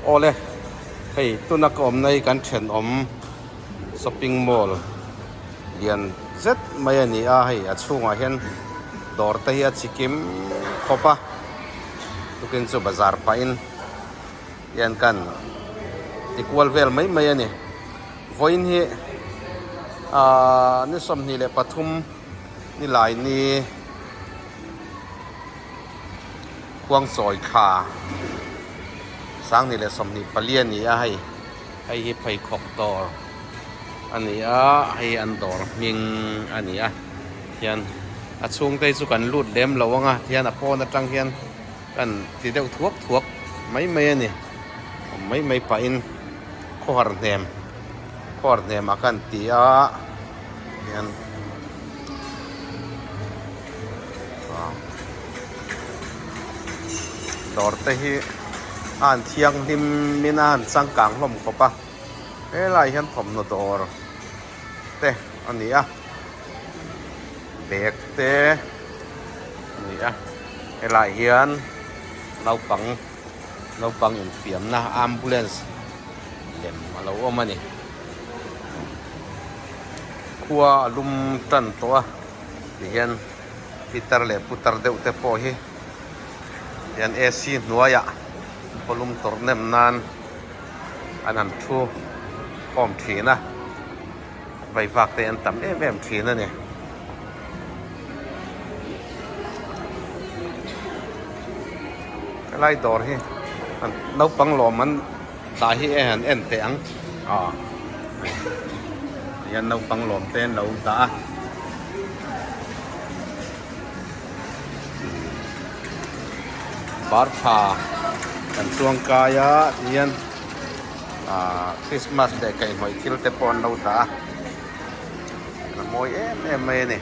Awle, hei tuna ka awmna hi kan thenawm shopping mall lian zet mai a ni a, hei a chhungah hian dawr te hi a chi kim khawp a, tukin chu bazar pahin hian kan ti kual vel mai mai a ni. Vawiin hi ahh ni 23 nilai ni. Khuangchawi thla 2024 a ni a hei hei hi pheikhawk dawr a ni a hei an dawr hming a ni a hian a chhungte hi chu kan lut lem lo ang a tihian a pawn atang hian kan ti deuh thuak thuak mai mai a ni awm mai mai pahin khawhar hnem khawhar hnemah khan ti a hian. Dawr te hi a han thianghlim in a han changkang hlawm khawp a helai hian thawmhnaw dawr te a ni a bag te a ni a helai hian naupang naupang infiamna ambulance lem a lo awm a ni khua a lum tan tawh a. Tihian pitar leh putar deuh te pawh hi hian AC hnuaiah khawlum tawrh nem nan an han thu khawm thin a, vaivak te an tam em em thin a ni. Helai dawr hi an naupang lawm an dah hi e han en teh ang aw hian naupang lawm te an lo dah a. Bar tha kan chuang kai a tihian ah Christmas leh kaihhnawih thil te pawh an lo dah a a mawi em em mai a ni.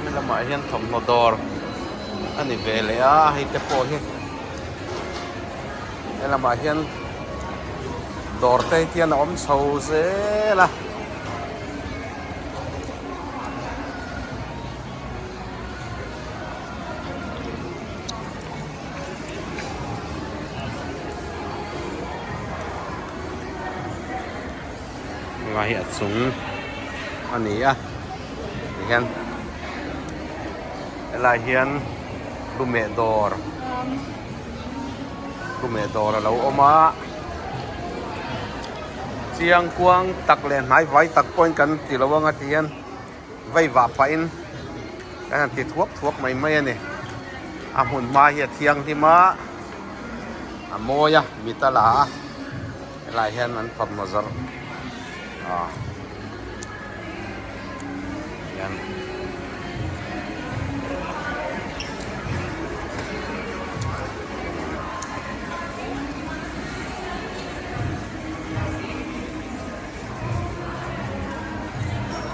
Helamah hian thawmhnaw dawr a ni ve leh a hei te pawh hi helamah hian dawr te hian a awm chho zel a. Heng hi a chung a ni a tihian helai hian lumeh dawr lumeh dawr a lo awm a chiang kuang tak leh hnai vai tak pawhin kan ti lo ang a tihian. Vei vah pahin kan han ti thuak thuak mai mai a ni. A hmun hma hi a thianghlim a, a mawi a, mit a la a, helai hian an thawmhnaw zawrh ah hian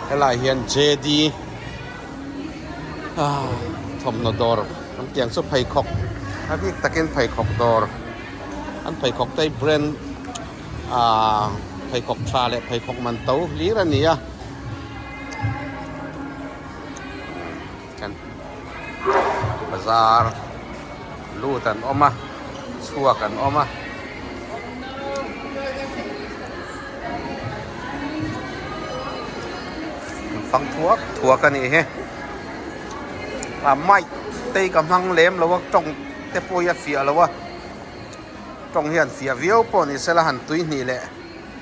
Helai hian JD thawmhnaw dawr an tih ang chu pheikhawk a bik takin pheikhawk dawr an pheikhawk te hi brand ah pheikhawk tha leh pheikhawk man to hlir a ni a bazar lut an awm a chhuak an awm a. Fang thuak thuak a nih hi a mic te hi ka hmang lem lo a tawng te pawh hi a fiah lo a tawng hian fiah viau pawh ni sela han tui hnih leh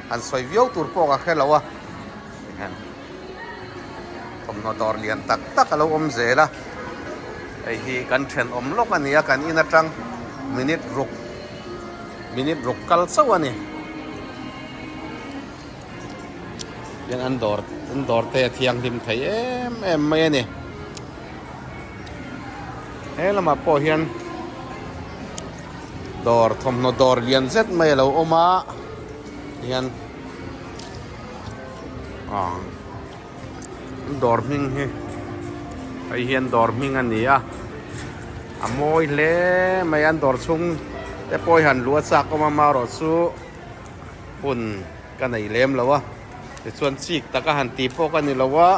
han sawi viau tur pawh ka hre lo a thawmhnaw dawr lian tak tak a lo awm zel a hei hi kan thenawm lawk a ni a kan in atang minute ruk minute ruk kal chauh a ni hian an dawr an dawr te a thianghlim thei em em mai a ni he lamah pawh hian dawr thawmhnaw dawr lian zet mai a lo awm a hian ah dawr hming hi hei hian dawr hming a ni a a mawi hle mai an dawr chhung. Te pawh hi han luh a chak awm a amaherawhchu hun ka nei lem lo a tichuan chik taka han tih pawh ka ni lo a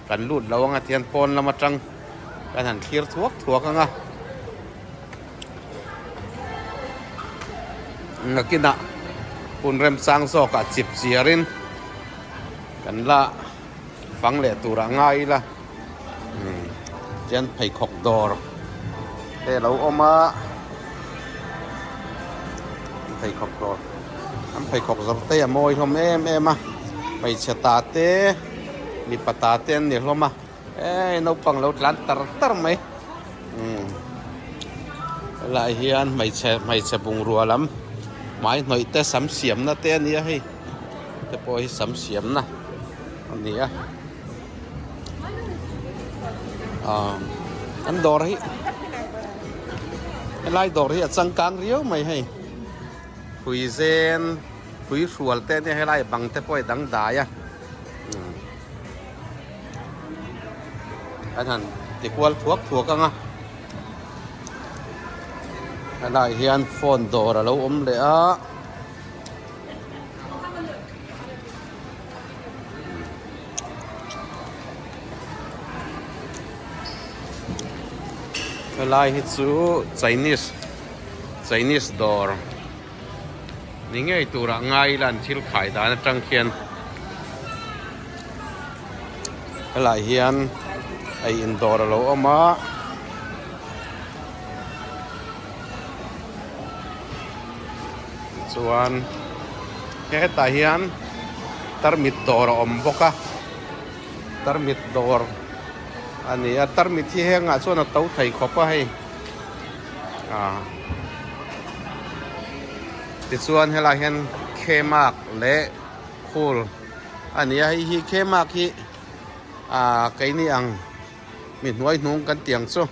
kan lut lo anga tihian pawn lam atang kan han thlir thuak thuak anga nakinah hun remchang zawkah chip chiarin kan la fang leh turah ngai ila tihian pheikhawk dawr te a lo awm a pheikhawk dawr an pheikhawk zawrh te hi a mawi hlawm em em a hmeichhe ta te mipa ta te an ni hlawm a hei naupang lo tlan tar tar mai umm helaiah hian hmeichhe hmeichhe bungrua lam hmai hnawih te sam siamna te a ni a hei te pawh hi sam siamna a ni a ah an dawr hi helai dawr hi a changkang riau mai hei hrui zen hrui hrual te ania helai bang te pawh a dangdai a umm an han ti kual thuak thuak ang a helaiah hian phone dawr a lo awm leh a. Helai hi chu Chinese Chinese dawr ni ngei turah ngai ila an thil khai dan atang khian helaiah hian ei in dawr a lo awm a. Chuan hetah hian tarmit dawr a awm bawk a tarmit dawr a ni a tarmit hi hengah chuan a to thei khawp a hei ah tichuan helaiah hian khemak leh khul a ni a hei hi khemak hi ah keini ang mi hnuai hnung kan tih ang chu.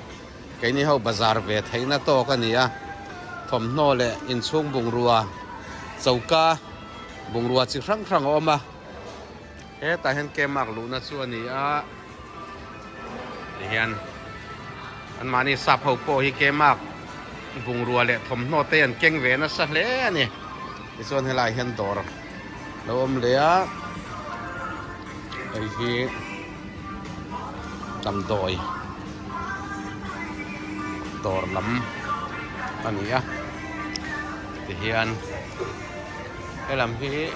Keini ho bazar ve theihna tawk a ni a, thawmhnaw leh inchhung bungrua, choka bungrua chi hrang hrang a awm a, hetah hian kemark luhna chu a ni a, tihian anmahni sap ho pawh hi kemark bungrua leh thawmhnaw te an keng ve nasa hle a ni, tichuan helaiah hian dawr lo awm leh a, hei hi. Damdawi dawr lam a ni a tihian helam hi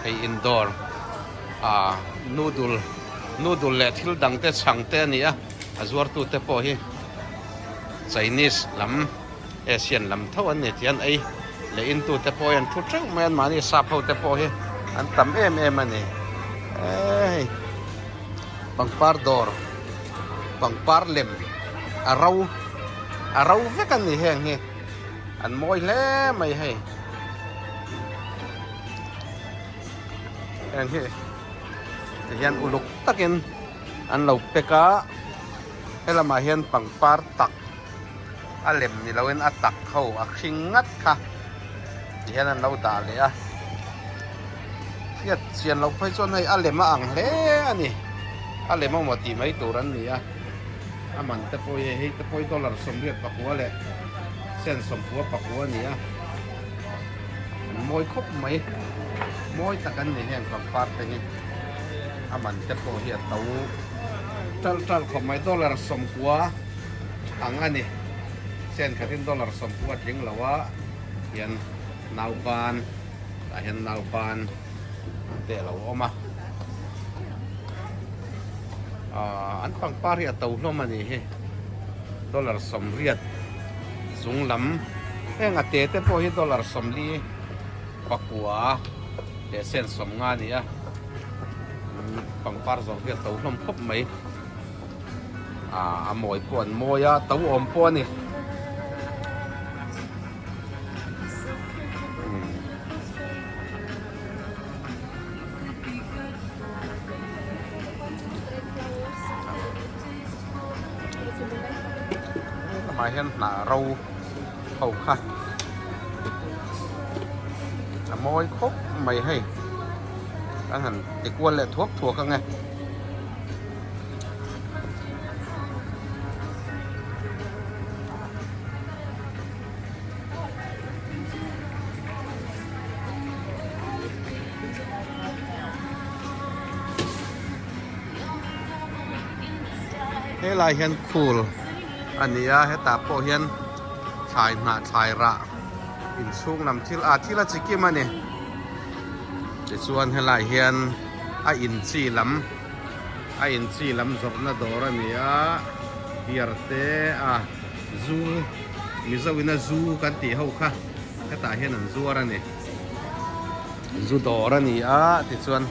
hei indawr ah noodle noodle leh thil dang te chhang te a ni a a zuartu te pawh hi chinese lam asian lam tho an ni tih an ei leh intu te pawh hi an thu teuh mai a mahni sap ho te pawh hi an tam em em a ni hei pangpar dawr pangpar lem a ro a ro vek a ni heng hi an mawi hle mai hei heng hi tihian uluk takin an lo pack a helamah hian pangpar tak. A lem ni loin a tak ho a hring ngat kha ti hian an lo dah leh a hriat chian loh phei chuan hei a lem a ang hle a ni a lem emaw tih mai tur an ni a a man te pawh hi hei te pawh hi dollar 84 leh cent 94 a ni a an mawi khawp mai mawi tak an ni heng pangpar te hi a man te pawh hi a to ṭalh ṭalh khawp mai dollar 90. Ang a ni. Sen khatin dollar 90 a tling lo a, hian nauban tah hian nauban te a lo awm a. Aaa an pangpar hi a to hlawm a ni hi. Dollar 80 chung lam heng a te te pawh hi dollar 44 leh sen 50 a ni a. Pangpar zawrh hi a to hlawm khawp mai. Ah a mawi pawh an mawi a to awm pawh a ni. Lamah hian hnah ro ho kha a mawi khawp mai hei an han ti kual leh thuak thuak ang e. Helai hian khul a ni a, hetah pawh hian thlai hnah thlai rah inchhung lam thil ah thil a chi kim a ni. Tichuan helai hian a in chi lam a in chi lam zawrhna dawr a ni a, beer te a zu Mizo ina zu kan tih ho kha hetah hian an zuar a ni. Zu dawr a ni a tichuan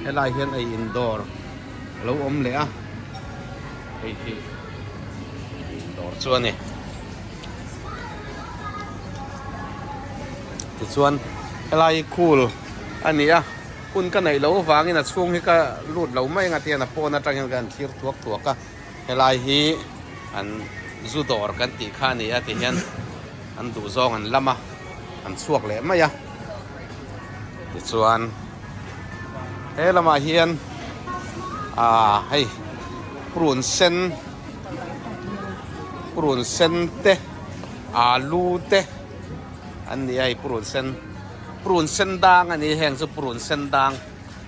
helai hian ei in dawr a lo awm leh a hei hi ei in dawr chu a ni tichuan helai hi khul a ni a hun ka neih loh avangin a chhung hi ka lut lo mai ang a tihian a pawn atang hian ka han thlir thuak thuak a helai hi an zu dawr kan tih kha a ni a tihian an duh zawng an lam a an chhuak leh mai a tichuan he lamah hian ah hei purun sen purun sen te alu te an ni a hei purun sen purun sen dang a ni heng chu purun sen dang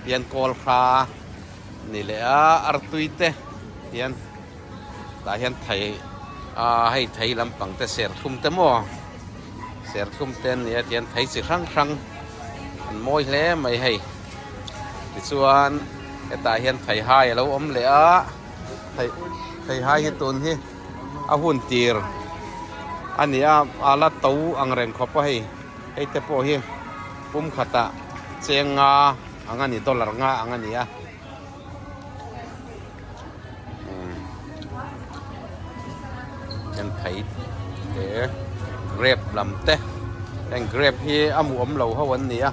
hian kawlhra ni leh a artui te hian tah hian thei ah hei thei lampang te serthlum te maw serthlum te an ni a tihian thei chi hrang hrang an mawi hle mai hei tichuan hetah hian theihai a lo awm leh a thei theihai hi tun hi a hun tir a ni a a la to ang reng khawp a hei hei te pawh hi pum khatah cheng nga ang a ni dollar nga ang a ni a. Heng thei te grape lam te heng grape hi a mu awm lo ho an ni a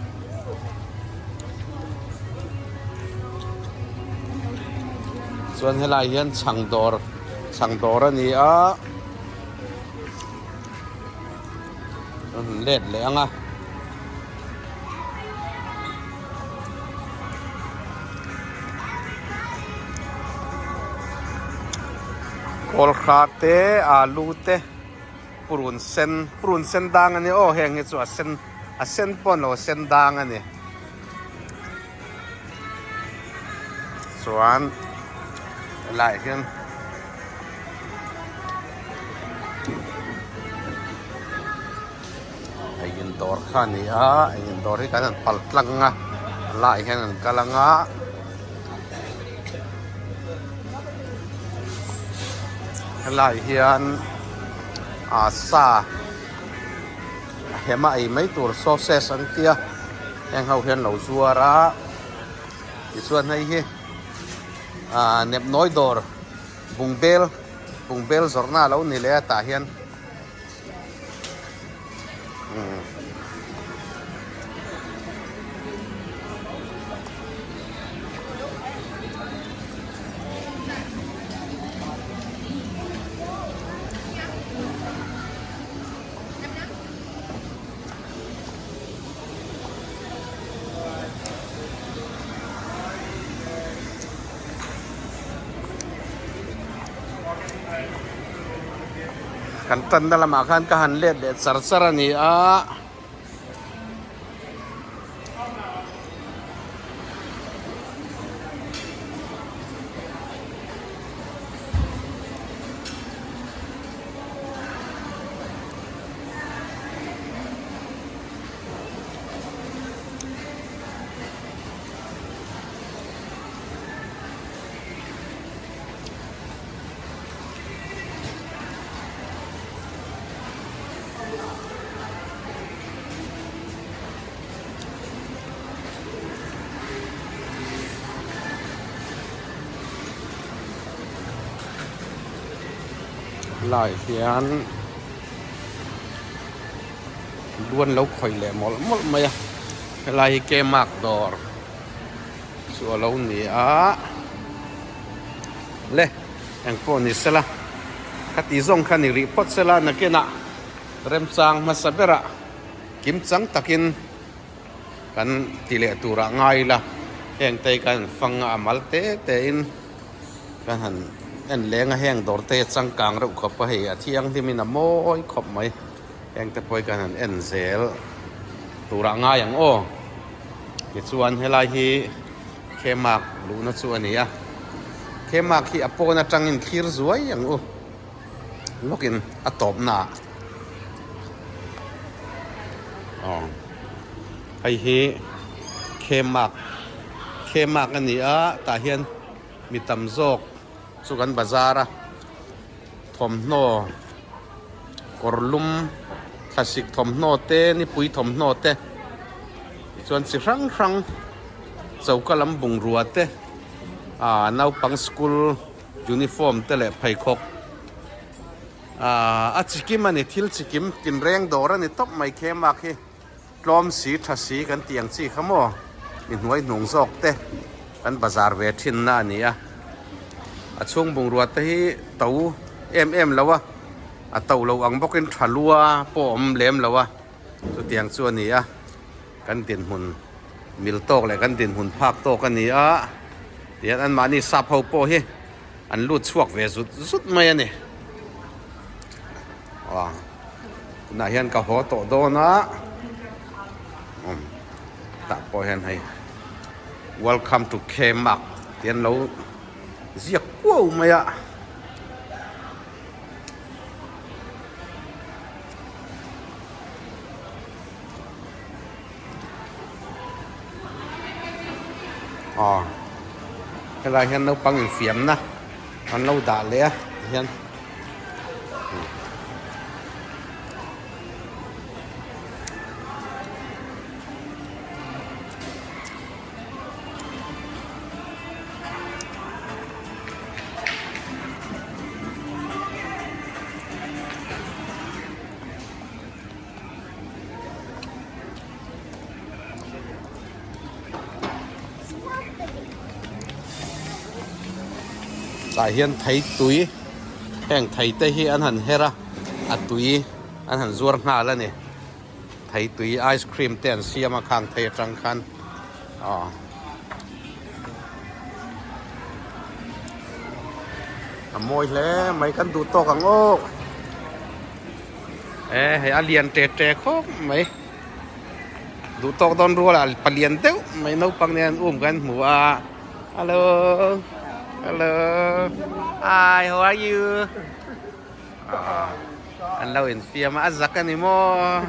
chuan helai hian chhang dawr chhang dawr a ni a let leh ang a. Kawlhra te alu te purun sen purun sen dang a ni aw heng hi chu a sen a sen pawh a ni lo a sen dang a ni chuan helaiah hian. Ei in dawr kha a ni a ei in dawr hi kan han pal tlang a a laiah hian an kal ang a helaiah hian ah sa a hem a ei mai tur sausage an tia heng ho hian lo zuar a tichuan hei hi ah nepnawi dawr bungbel bungbel zawrhna a lo ni leh a tah hian. Kan tanna lamah khan ka han let leh char char a ni a. Lai hian luan lo khawih leh mawlh mawlh mai a helai hi kemak dawr chu a lo ni a le eng pawh ni sela ka tih zawng kha ni rih phawt sela nakinah remchang hmasa berah kim chang takin kan ti leh turah ngai ila heng te hi kan fang a a mal te te in kan han en leng a heng dawr te hi a changkang reuh khawp a hei a thianghlim in a mawi khawp mai heng te pawh hi kan han en zel turah ngai ang aw. Tichuan helai hi Khemak luhna chu a ni a. Kmark hi a pawn atangin thlir zuai ang u lawkin a tawpna ah aw hei hi Kmark Kmark a ni a tah hian mi tam zawk chu kan bazar a thawmhnaw kawr lum thlasik thawmhnaw te nipui thawmhnaw te chuan chi hrang hrang choka lam bungrua te ah naupang school uniform te leh pheikhawk ah a chikim a ni thil chikim tinreng dawr a ni tawp mai khemak hi. Tlawm si tha si kan tih ang chi kha maw mi hnuai hnung zawk te kan bazar ve thin na a ni a, a chhung bungrua te hi to em em lo a, a to lo ang bawkin tha lua pawh a awm lem lo a, chutiang chu a ni a, kan dinhmun mil tawk leh kan dinhmun phak tawk a ni a, tihian anmahni sap ho pawh hi an lut chhuak ve zut zut mai a ni. Aw tunah hian ka haw tawh dawn a umm tah pawh hian hei welcome to Kmark tih an lo ziak kuau mai a. Aw helai hian naupang infiamna an lo dah leh a tihian. Tah hian thei tui heng thei te hi an han her a a tui an han zuar nghal a ni thei tui ice cream te an siam a khang thei atang khan aw a mawi hle mai kan duh tawk ang aw. E hei a lian te te khawp mai duh tawk dawn rual ah palian deuh mai naupang nen an um kan hmu a hello hello hi how are you an lo infiam a a zak a ni maw.